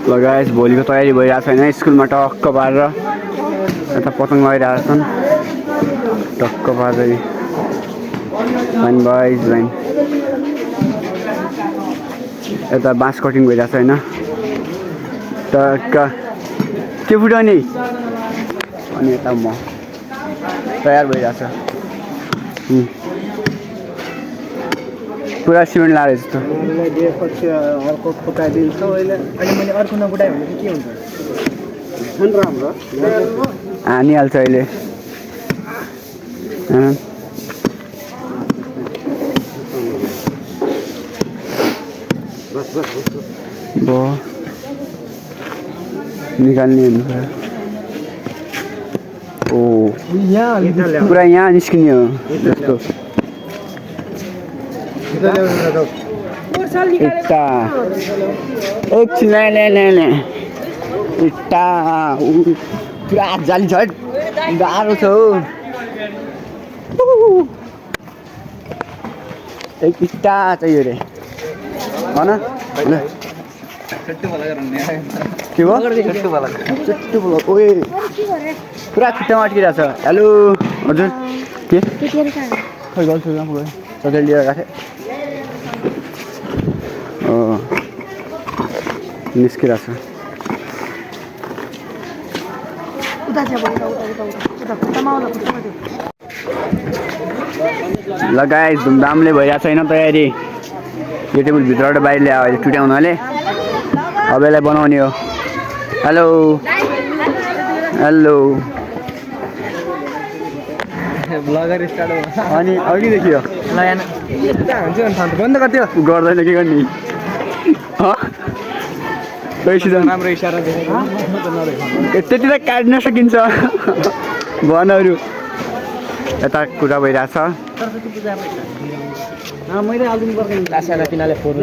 ल गाइस भोलिको तयारी भइरहेको छैन स्कुलमा टक्क पारेर यता पतङ लगाइरहेको छन् टक्क पारेर फाइन बोइज लाइन यता बाँस कटिङ भइरहेको छ होइन टक्क के फुटाउने अनि यता म तयार भइरहेको छ पुरा सिमेन्ट लाएर जस्तो अर्को फुटाइदिन्छ अहिले मैले अर्को नफुटायो भने चाहिँ के हुन्छ राम्रो हानिहाल्छ अहिले निकाल्ने ओ पुरा यहाँ निस्किने हो जस्तो इट्टा एकछिन ले इट्टा पुरा जाली छ गाह्रो छ हौ एक इट्टा चाहियो रे भन के भयो चट्टु बोला ओए पुरा खुट्टामा अड्किरहेको छ हेलो हजुर के खै गर्छु पुगेँ सधैँ लिएर गएको थिएँ निस्किरहेको छ ल गाइस धुमधामले भइरहेको छैन तयारी यो टेबल भित्रबाट बाहिर ल्यायो अहिले टुट्याउनाले अब यसलाई बनाउने हो हेलो हेलो ब्लगर स्टार्ट भयो अनि अघि देखियो ल यहाँ बन्द गरिदियो गर्दैन के गर्ने राम्रो इसारा त्यति त काट्न सकिन्छ भनहरू यता कुरा भइरहेछ मैले हालिदिनु पर्दैन लासाना किनाले फोन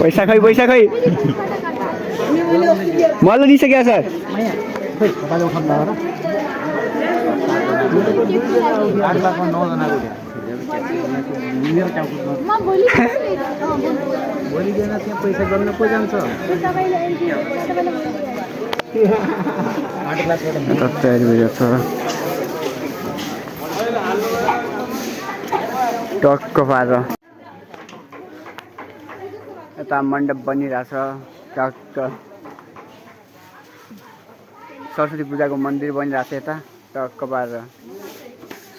पैसा खै मलाई दिइसक्यो सर भोलि बिहान त्यहाँ पैसा गर्न को जान्छ टक्क पारेर यता मण्डप बनिरहेछ टक्क सरस्वती पूजाको मन्दिर बनिरहेछ यता टक्क पारेर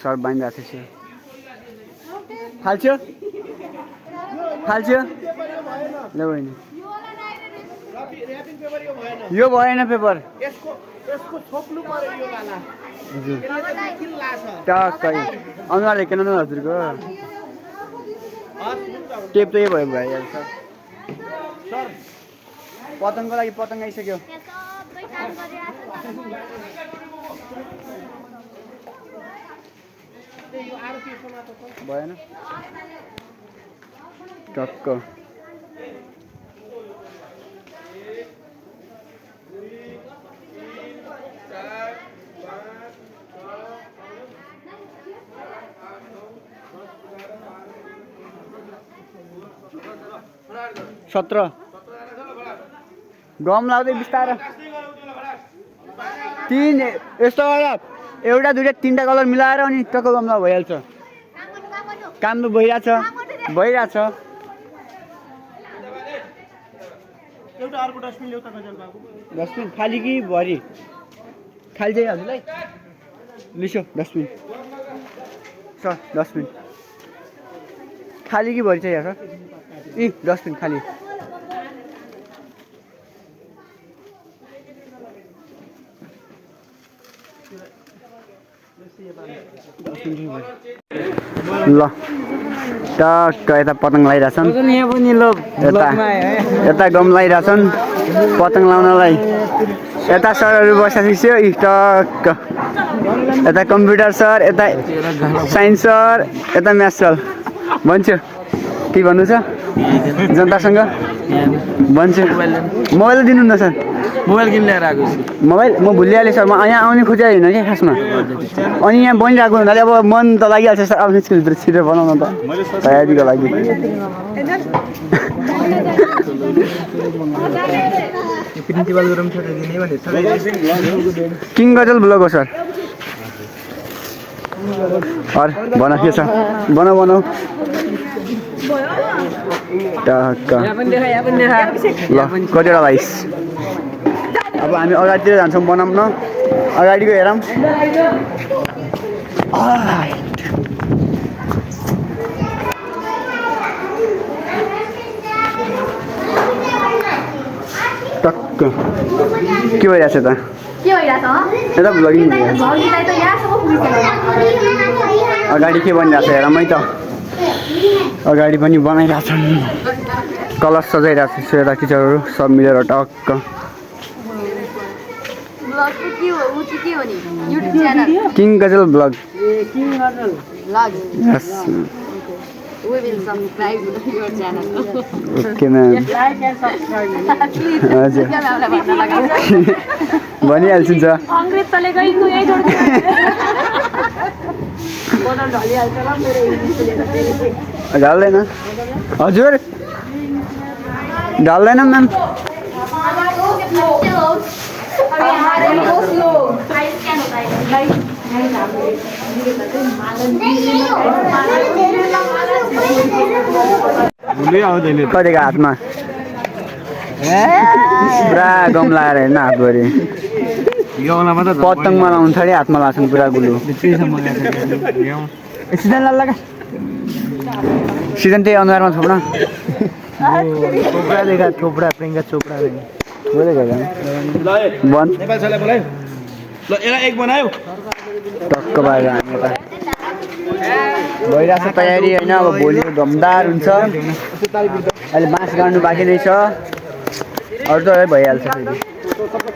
सर बनिरहेछ फाल्छ्यो ल बहिनी यो भएन पेपर टक्कै अनुहार हेर्न न हजुरको टेप त भयो भइहाल्छ पतङको लागि पतङ आइसक्यो भएन टक्क 17 गम लाग्दै बिस्तारै 3 यस्तो गरेर एउटा दुईटा तीनटा कलर मिलाएर अनि टक्क गमला भइहाल्छ काम त भइराछ एउटा अर्को डस्टबिन ल्याउ त गजल बाबु डस्टबिन खाली कि भरि खाली चाहिँ हजुरलाई लिसो डस्टबिन सर डस्टबिन खाली कि भरि चाहिँ सर ए डस्टबिन खाली ल टक्क यता पतङ लगाइरहेछन् यता गम लगाइरहेछन् पतङ लाउनलाई यता सरहरू बसिसक्यो टक्क यता कम्प्युटर सर यता साइन्स सर यता म्याथ सर भन्छु के भन्नु छ जनतासँग भन्छु मोबाइल दिनुहुन्न सर मोबाइल किन ल्याएर आएको छु मोबाइल म भुलिहालेँ सर म यहाँ आउने खोजेको होइन क्या खासमा अनि यहाँ बनिरहेको हुनाले अब मन त लागिहाल्छ सर आफ्नो स्कुलभित्र छिटो बनाउन त तयारीको लागि प्रिन्सिपल रुम छ दिने भने किङ गजल ब्लग हो सर भन के छ बनाऊ टक्क ल कतिवटा भाइस अब हामी अगाडितिर जान्छौँ बनाउन अगाडिको हेरौँ टक्क के भइरहेछ त यता भ्लगिङ अगाडि के बनिरहेछ हेर मै त अगाडि पनि बनाइरहेछन् कलर सजाइरहेको छ यता टिचरहरू सब मिलेर टक्क किङ गजल blog yes We will subscribe your channel. Okay ma'am हजुर भनिहाल्छु नि अङ्ग्रेज चलेको यही जोड्छ ढाल्दैन हजुर ढाल्दैन म्याम कतिको हातमा पुरा गम लगाएर हेर्न हातभरि पतङमा लाउनु थाल्यो हातमा लाग्छन् पुरा गुलु सिजन त्यही अनुहारमा थोप्न थोपडा प्रियङ्का चोपडा टक्क भएर हामी यता भइरहेको छ तयारी होइन अब भोलि धमदार हुन्छ अहिले बाँस गाड्नु बाँकी नै छ अरू त भइहाल्छ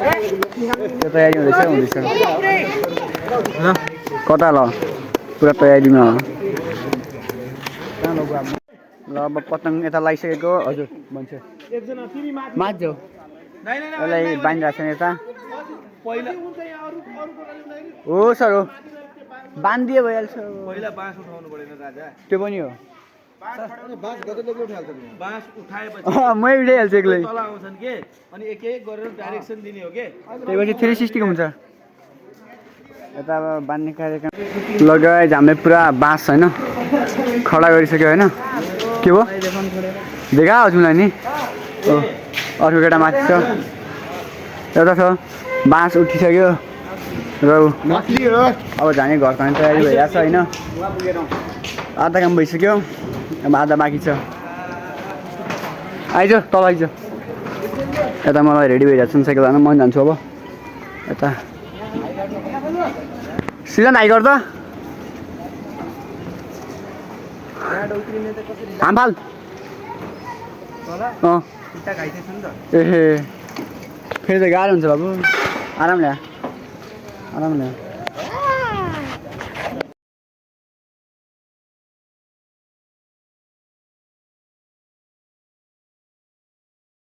फेरि त्यो तयारी हुँदैछ कता ल पुरा तयारीमा हो ल अब पतङ यता लगाइसकेको हजुर भन्छ माझ्यो यसलाई बाँधिरहेको छ यता हो सर हो बाँधिदिए भइहाल्छ पहिला बाँस उठाउनु परेन राजा त्यो पनि हो बाँस गजलले उठाल्छ बाँस उठाएपछि मै उठाइहाल्छु एक्लै तल आउँछन् के अनि एक एक गरेर डाइरेक्सन दिने हो के त्यसपछि 360 हुन्छ यता अब बाँध्ने कार्यक्रम लगाए हामीले पुरा बाँस होइन खडा गरिसक्यो होइन के भयो देखा हो तिमीलाई नि हो अर्को केटा माथि छ एउटा छ बाँस उठिसक्यो र अब जाने घर खाने तयारी भइरहेको छ होइन आधा काम भइसक्यो अब आधा बाँकी छ आइज तल आइज यता मलाई रेडी भइरहेको छ साइकल हाल्न म जान्छु अब यता सिजन हाइ गर्दा हामफाल एहे फेरि त गाह्रो हुन्छ बाबु आराम ल्या